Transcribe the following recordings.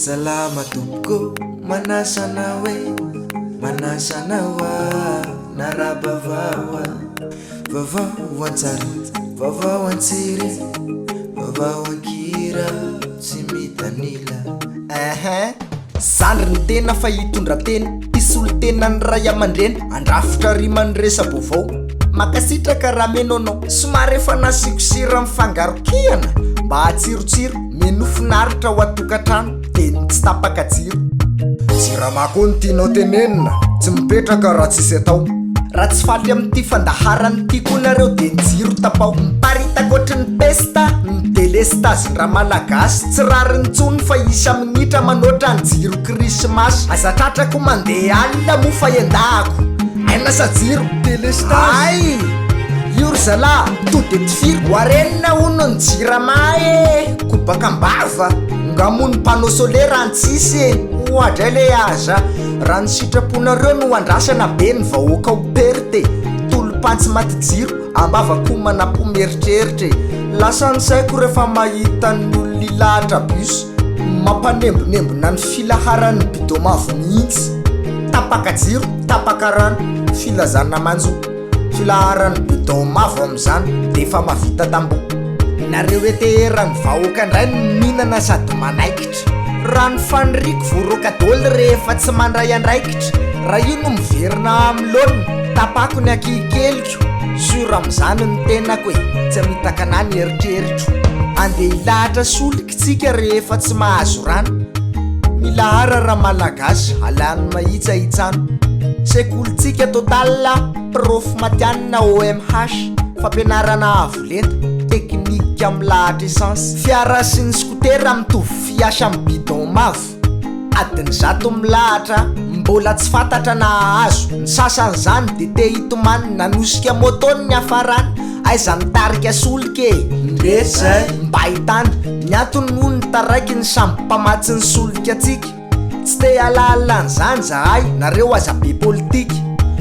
Salama tompoko, manasa anao e, manasa anao ah, naraba vao ah. Vaovao an-tsary, vaovao an-tsiry, vaovao an-kira, tsy mitanila. Ehe, zandry ny tena fa hitondra tena, hisolo tena ny ray aman-dreny, handrafitra rima ny resa-baovao. Mankasitraka raha meno anao, somary efa nasiako sira mifangaro kihana mba hatsirotsiro, menu finaritra ao an-tokantrano, dia ny tsy tapaka jiro. Jirama koa no tianao tenenina, tsy mipetraka raha tsisy atao. Raha tsy faly amin'ity fandaharana ity koa nareo dia ny jiro tapaho. Miparitaka ohatry ny pesta ny delestazin-dRamalagasy. Tsy rariny intsony fa hisy minitra manoatra ny jiro krismasy. Aza tratrako mandeha alina moa fa endahako. Aina sa jiro? Delestazy. Hay! Io ry zalahy, to dia tifiro. Hoarenina hono ny jirama e! Kobaka am-bava. Nga moa ny panneau solaire any tsisy e! Oadray le aza! Raha ny sitraponareo no andrasana be ny vahoaka ho perte e! Tolom-pantsy maty jiro, ambava komana po mieritreritra e! Lasa ny saiko rehefa mahita ny olona hilahatra bus, mampanembonembona ny filaharan'ny bidon mavo mihitsy. Tapaka jiro, tapaka rano, filazana manjo. Filaharan'ny bidon mavo amin'izany dia efa mahavita tamboho. Nareo eteheran'ny vahoaka indray no mihinana sady manaikitra. Raha ny faniriako voaroaka daholo rehefa tsy mandray andraikitra. Raha io no miverina amin'ny laoniny, tapako ny ankihikeliko. Sûr amin'izany ny tenako e, tsy hamitaka anah ny eritreritro. Andeha hilahatra solika tsika rehefa tsy mahazo rano. Milahara Ramalagasy, alany mahitsy ahitsano. Sekolintsika total, prof matianina OMH, fampianarana avo lenta, teknika milahatra essence. Fiara sy ny scooter mitovy fiasa amin'ny bidon mavo. Adiny zato milahatra, mbola tsy fantatra na hahazo, ny sasany zany de te hitomany, nanosika moto ny niafarany, aiza mitarika solika e! Mety zay! Mba ahitana, ny antony moa ny taraiky ny samy mpamatsy ny solika antsika, tsy te hialaala an'izany zahay, nareo aza be politika,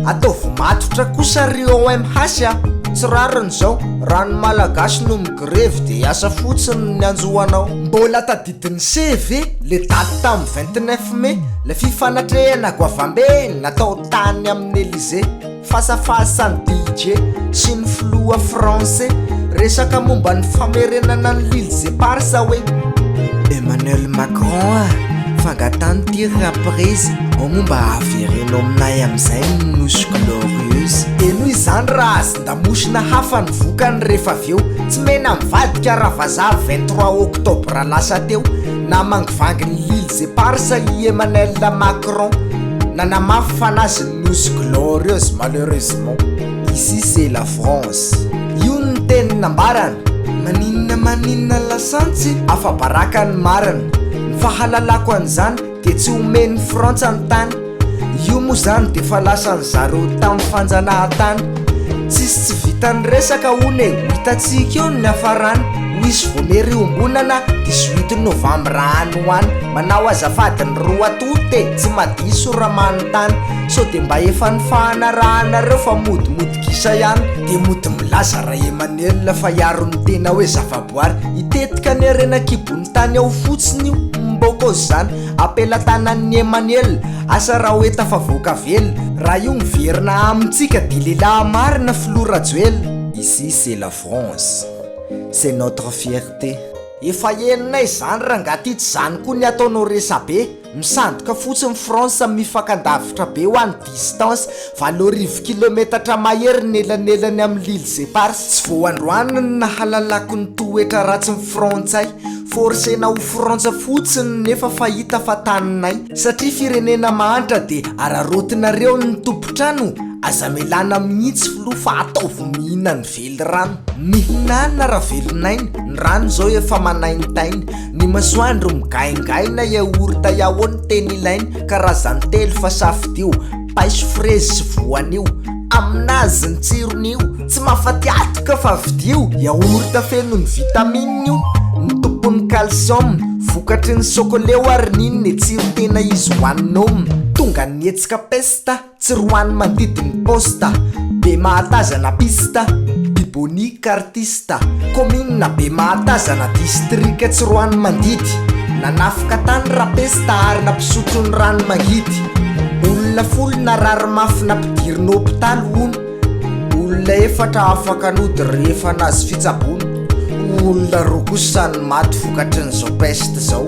ataovy matotra kosa ry OMH a! Tsy rariny zao, raha ny malagasy no migrevy de asa fotsiny ny hanjo anao. Mbola tadidinao Didin'ny CV le daty tamin'ny 29 mai, le fifanatrehana goavambe natao tany amin'ny Elysée, face à face an'i DJ sy ny filoha français, resaka momba ny famerenana ny l'îles éparses hoe. Emmanuel Macron ah! Fangatahany ty ry raprezy, ao moa mba avereno aminay amin'izay ny nosy glorieuse. Henoy izany raha azon-damosina hafa ny vokany rehefa avy eo. Tsy mena mivadika raha vazaha 23 octobre lasa teo, namangivangy ny l'îles éparses i Emmanuel Macron, nanamafy fa nazy ny nosy glorieuse malheureusement. Ici c'est la France. Io ny teny nambarany. Maninona maninona lasantsy? Afa-baraka ny marina. Ny fahalalako an'izany dia tsy omen'ny Frantsa ny tany. Io moa zany de fa lasan'ny zareo tam fanjanahantany. Tsisy tsy vitan'ny resaka hono e, ho hitantsika eo ny niafarany, ho hisy voamery iombonana 18 novembre any ho any. Manao azafady ny roa tonta e, tsy madiso raha manontany, sao de mba efa nifahanarahanareo fa modimody gisa ihany. De mody milaza Raemanuel fa hiaro ny tena hoe zavaboary, hitetika ny harena an-kibon'ny tany ao fotsiny io, mbô kôzy zany. Am-pelatanan'i Emmanuel, asa raha hoe tafavoaka velona, raha io miverina amintsika dia lehilahy marina filoha Rajoelina. Ici c'est la France, c'est notre fierté. Efa henonay zany rangah ty tsy zany koa ny ataonao resabe, misandoka fotsiny France mifakandavitra be hoa ny distance, 8000 kilometatra mahery ny elanelany amin'ny l'îles éparses. Tsy vao androany no nahalalako ny toetra ratsin'ny frantsay, forcena ho frantsa fotsiny nefa fahita fa taninay, satria firenena mahantra de araraotinareo ny tompotrano, aza melana mihitsy filoha fa ataovy mihinan'ny velirano. Mihinana ravelonaina, ny rano zao efa manaintaina, ny masoandro migaingaina, yaourt yaho no tena ilaina, karazany telo fa safidio, paiso frezy sy voanio, aminazy ny tsiron'io, tsy mahafatiatoka fa vidio, yaourt feno ny vitamine io, ny tompon'ny calcium, vokatry ny sokoleo ary n'inona e tsiro tena izy hohaninao, tonga ny hetsika pesta, tsy roany mandidy ny poste, be mahatazana piste, bibonik artiste, commune be mahatazana district tsy roany mandidy. Nanafika tany rapesta ary nampisotro ny rano mangidy. Olona folo narary mafy nampidirina hopitaly hono. Olona efatra afaka nody rehefa nahazo fitsaboana. Olona roa kosa no maty vokatrin'izao peste izao.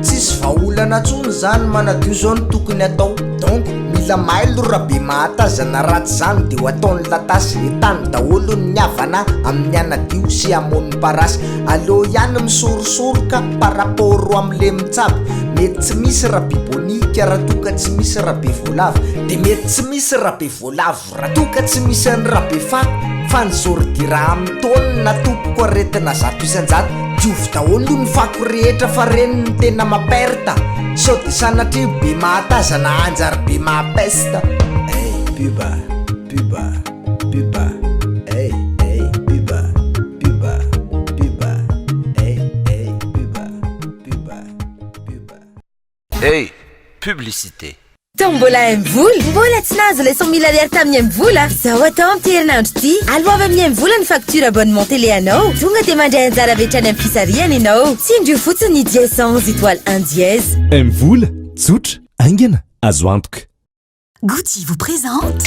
Tsisy vahaolana tsony zany manadio zao no tokony atao donc mila mailo rabe mahatazana raha tsy zany de ho ataony latasy entano daholo ny havana amin'ny hanadio sy hamono parasy aleo ihany misorosoroka par rapport amle mitsabo mety tsy misy rabe bonika raha toa ka tsy misy rabe voalavo de mety tsy misy rabe voalavo Raha toa ka tsy misy an'i Rabefa fa ny ordure amin'ny taonina tompoko aretina 100%, diovy daholo aloha ny fako rehetra fa reny no tena maperta, sao dia sanatria be mahatazana hanjary be mahapesta. Hey pub a, pub a, pub a, hey hey pub a, pub a, pub a, hey hey pub a, pub a, pub a. Hey, publicité. Tombola MVola! Mbola tsy nahazo ilay 100 000 ariary tamin'ny MVola? Izao atao amin'ity herinandro ity. Aloavy amin'ny MVola ny facture abonnement télé anao. Tonga dia mandray anjara avy hatrany amin'ny fisarihana ianao. Tsindrio fotsiny ny dièse 111 étoile 1 dièse. MVola, tsotra, haingana, azo antoka. Gucci vous présente.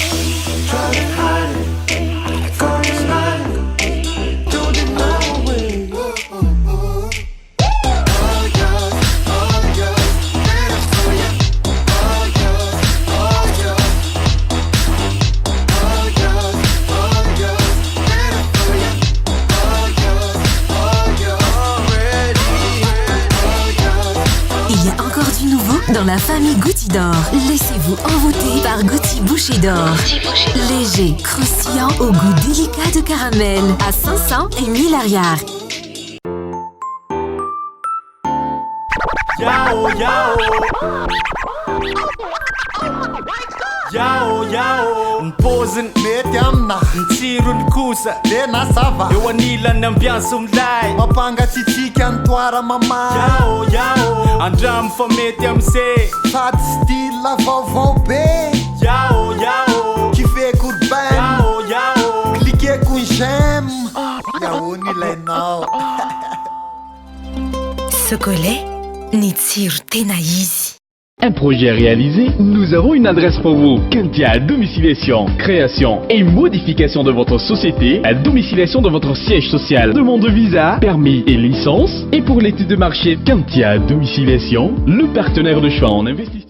Il y a encore du nouveau dans la famille Gucci d'or. Laissez-vous envoûter par Gucci Boucher d'or. Léger, croustillant au goût délicat de caramel à 500 et 1000 ariary. Yao yao Yao yao Ny paoziny Mety amina Ny tsirony kosa Tena ça va Eo anilan'ny ambiance milay Mampangatsiatsiaka ny toara mamay Yao yao Andramo fa mety am'se Sady style vaovao be Yao yao Kifeko urbaine Yao yao Cliqueko ny j'aime Yao ny ilainao Socolet, ny tsiro tena izy. Un projet réalisé, nous avons une adresse pour vous. Kentia Domiciliation, création et modification de votre société, la domiciliation de votre siège social, demande de visa, permis et licence. Et pour l'étude de marché, Kentia Domiciliation, le partenaire de choix en investissement.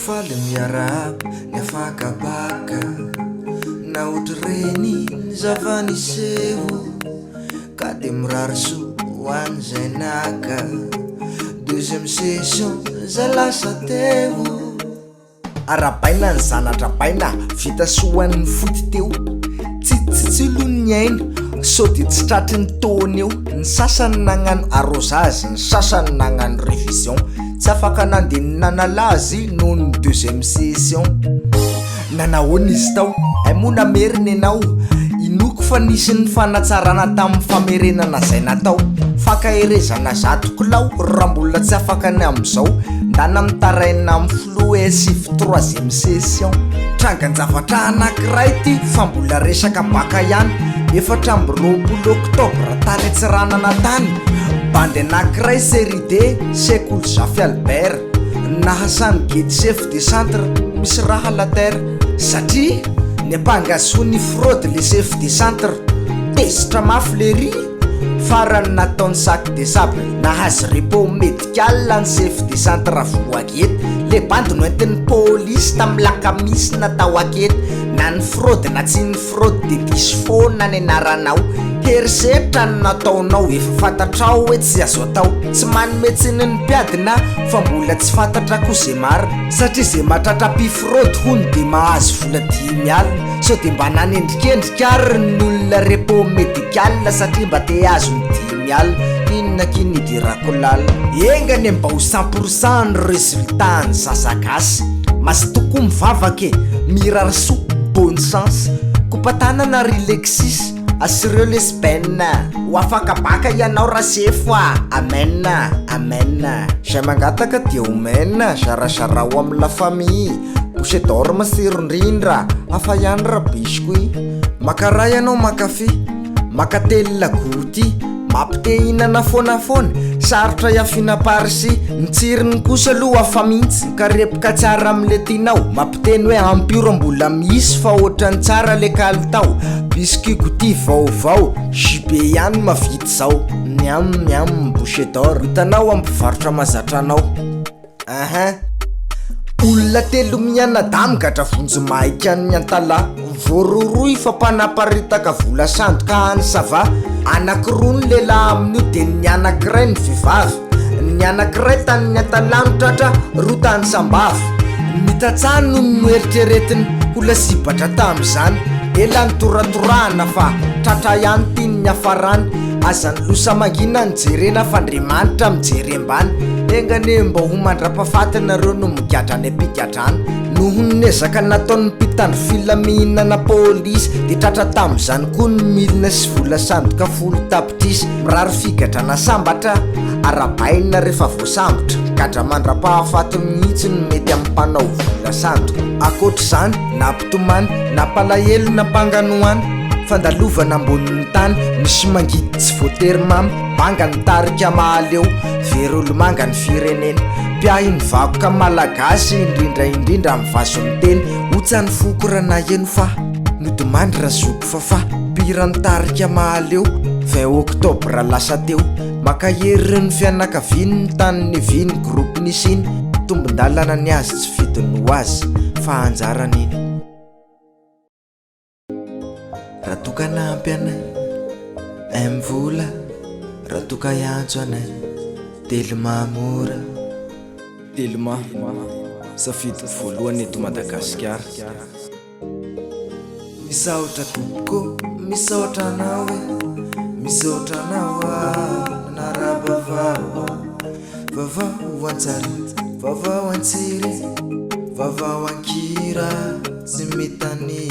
Faly miarahaba ny afakabaka Na ohatr'ireny ny zava-niseho Ka dia mirary soa ho an'izay naka Deuxième session izay lasa teo. Arahabaina ny zana-drabaina vita soan'ny foty teo Tsitsitsilo ny aina sao dia tsy tratry ny taona eo Ny sasany nagnano arrosage, ny sasany nagnano révision Tsy afaka nandeha nanala azy noho ny deuxième session Nanahoana izy tao? Hay moa namerina ianao? Inoako fa nisy ny fanatsarana tamin'ny famerenana izay natao. Fankaherezana 100 kilao raha mbola tsy afaka ny amin'izao. Ndana mitaraina amin'ny filoha SIV troisième session. Trangan-javatra anankiray ity fa mbola resaka baka ihany. 24 octobre tany Antsiranana tany. Bandy anankiray série D, sekoly Zafy Albert. Nahasan'i Gedy chef de centre misy raha la terre satria niampanga soa ny fraude le chef de centre tezitra mafy le ry farany nataony sac de sable nahazo repos medical ny chef de centre voakety le bandy noentin'ny polisy tamin'ny lakamisy natao akety na ny fraude na tsy ny fraude de diso foana ny anaranao herisetra no nataonao efa fantatrao hoe tsy azo atao tsy manome tsiny ny mpiadina fa mbola tsy fantatra koa ze marina satria ze mahatratra mpifraude hono de mahazo vola 50 alina sao de mba nanendrikendrika ary ny olona repos médical satria mba te hahazo ny 50 alina inona ki ny idirako lalina enga anie mba ho 100% ny résultat ny zaza gasy mazotoa koa mivavaka e mirary soa bonne chance kopatanana ry Lexis. Assureo lesy Ben a! Ho afaka baka ianao rasefo a! Amen a! Amen a! Zay mangataka dia omena, zarazarao amin'ny la famille, bouchée d'or masiro indrindra, hafa ihany ra biscuit. Maka ray ianao mankafy, maka telina gouty, mampite hihinana foana foana, sarotra hiafiana parsi, ny tsirony kosa aloha hafa mihitsy, mikarepoka tsara amin'le tianao, mampiteny hoe ampio raha mbola misy fa ohatran'ny tsara le kalitao, biscuit gouty vaovao, JB ihany mahavita izao, miam miam bouchée d'or, hitanao amin'ny mpivarotra mahazatra anao. Ahin. Olona telo mianadahy migadra vonjimaika any Antalaha. Voarohirohy fa mpanaparitaka vola sandoka any Sava. Anankiroa ny lehilahy amin'io dia ny anankiray ny vehivavy. Ny anankiray tany Antalaha no tratra, roa tany Sambava. Ny tantsaha no noeritreretiny ho lasibatra tamin'izany. Ela nitoratorahana fa tratra ihany ity ny niafarany. Aza ny losa mangina no jerena fa Andriamanitra mijery ambany. Enga anie mba ho mandrapafaty nareo no migadra any am-pigadrana. Noho ny ezaka nataon'ny mpitandro filaminana polisy dia tratra tamin'izany koa ny milina sy vola sandoka folo tapitrisa. Mirary figadrana sambatra, arahabaina rehefa voasambotra. Gadra mandrapahafaty mihitsy no mety amin'ny mpanao vola sandoka. Ankoatra izany, nampitomany, nampalahelo, nampanganohano, fandalovana ambonin'ny tany, misy mangidy tsy voatery mamy. Banga ny tarika Mahaleo, very olomanga ny firenena. Mpiahy ny vakoka malagasy, indrindra indrindra amin'ny vazo miteny. Hotsa ny foko raha naheno fa nodimandry Razoky Fafah, mpihiran'ny tarika Mahaleo, 20 octobre lasa teo. Mankahery ny fianakaviany ny tany niviany groupe nisy iny. Tombon-dalana ny azy tsy fidiny ho azy fa anjarany iny. Raha toa ka hanampy anay MVola Raha toa ka hiantso anay Telma mora. Telma, safidiko voalohany eto Madagasikara. Misaotra tompoko, misaotra anao e, misaotra anao aho nanara-baovao, vaovao an-tsary, vaovao an-tsiry, vaovao an-kira tsy mitanila.